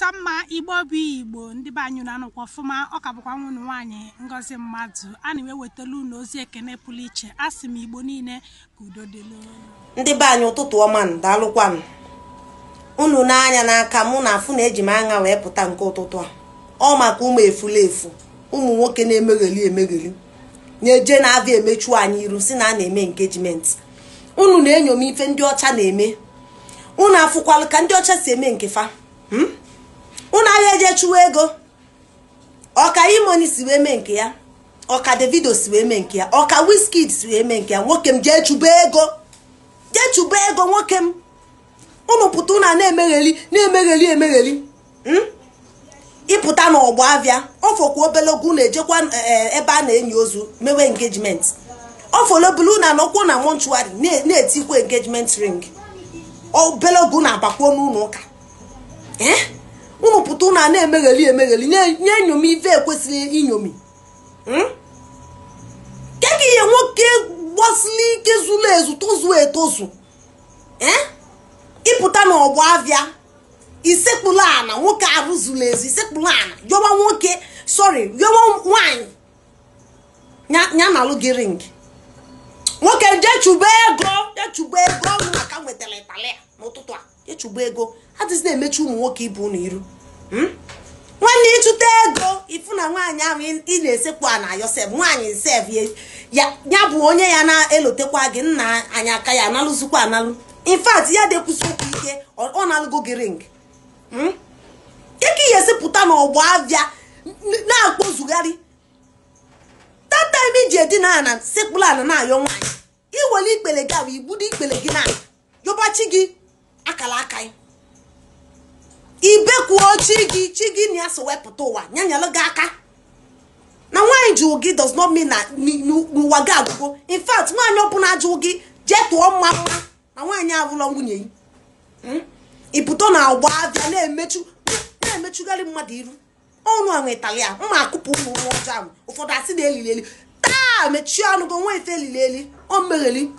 Daalụ mma. Igbo bụ Igbo, ndị be anyị na-anụkwa ọfụma. Ọ ka bụkwa nwunye nwaanyị Ngozi Mmadụ a na-ewetala unu ozi ekene pụrụ iche. A sị m Igbo niile ka udo dịlụ ndị be anyị. Ụtụtụ ọma nụ, daalụkwanụ unu n'anya n'aka mụ na afụ na eji m aṅa wee pụta nke ụtụtụ a. Ọ maka ụmụ efulefu, ụmụ nwoke na-emegheli emegheli, na-eje na-abịa emechu anyị iru, si na a na-eme engagement. Unu na-enyomi ife ndị ọcha na-eme. Unu afụkwalụ ka ndị ọcha si eme nke fa. Unu ahịa eje chụwa ego. Ọka E-Money si wee mee nke ya, ọka Davido si wee mee nke ya, ọka Wizkid si wee mee nke ya. Nwoke m, jee chụba ego, jee chụba ego. Nwoke m, unu pụta, unu a na-emegheli, na-emegheli emegheli. Ịpụta n'ọgbọ avịa, ọfọkwa obele oge unu ejekwa ebe a na-enyi ozu mewe engagement. Ọfọlobulu unu anọkwuo na mortuary na-etikwa engagement ring. Obele oge unu abakwuo n'ụlọ ụka. Unu pụta, unu a na-emegheli emegheli, na-enyomi ife ekwesịghị inyomi. Keka ihe nwoke gbasili ike, zuru ezu, tozuo etozu, ịpụta n'ọgbọ avịa, isekpulu ana. Nwoke arụ zuru ezu, isekpulu ana yọwa nwoke, sorry, yọwa nwaanyị ya nalụ gị ring. Nwoke, jee chụba ego, jee chụba ego. Ọnụ maka nwetara ịtalị a n'ụtụtụ a. Jee chụba ego, adịghị na-emechi ụmụ nwoke ibu unu iru. Nwanne, ịchụta ego, ịfụ na nwaanyị ahụ ị na-esekpu ana yosef, nwaanyị sef ya bụ onye ya na-elotekwa gị nna anyị aka ya analụzikwa analụ. In fact, ya dekwusi okwu ike, ọ na-alụgo gị ring. Keka ihe esipụta n'ọgbọ avịa na-akpọzugharị that time iji edina ana, sekpụrụ ana na-ayọ nwaanyị, iwere ikpele gị ahụ, igbudo ikpele gị na yọbachi gị akara aka ya, ibekwuo chi gị, chi gị na ya so wepụta ụwa nyanyalụ gị aka. Na nwaanyị jụ gị does not mean na n'ụwa gị agwụgo. In fact, nwaanyị ọbụla jụ gị, jee tụọ mma mma na nwaanyị abụla nwunye gị. Ịpụta na agba abịa na-emechugharị mmadụ iru ọnụ ahụ ịtali a mma akụpụ ụmụ ụmụ ọjọọ ahụ. Ụfọdụ asị na elili eli taa, mechie ọnụ gị, nwa ife elili eli o megheli.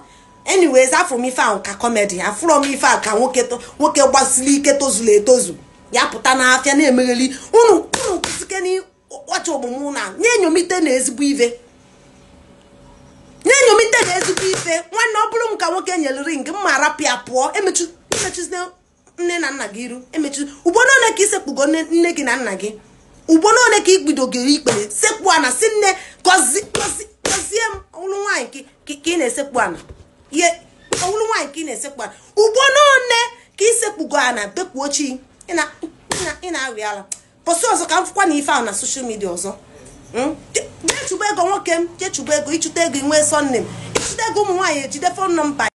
Anyways, afọ m ife ahụ ka comedy. Afụrọ m ife ahụ ka nwoke nwoke gbasiri ike, tozuru etozu, ya pụta n'afịa na-emegheli. Unu unu kwụsike n'ọchị omume na na-enyomite na ezigbo ife, na-enyomite na ezigbo ife. Nwanne, ọ bụrụ m ka nwoke nyere ring, mma arapịa pụọ. Emechuzina nne na nna gị iru. Emechu ugboro ole ka isekpugo nne gị na nna gị? Ugboro ole ka ikpidogoro ikpere sekpu ana, si nne gọzie m? Ọwụlụ nwaanyị ka ị na-esekpu ana, ihe ọwụlụ nwaanyị ka ị na-esekpu ana, ugboro ole ka isekpugo ana bekpuo chi? Ị na-arị ala pọsị ọzọ ka m fụkwa na ife ahụ na social media ọzọ. Jee chụba ego, nwoke m, jee chụba ego. Ịchụta ego, inwee surname. Ịchụta ego, ụmụ nwaanyị ejide phone number.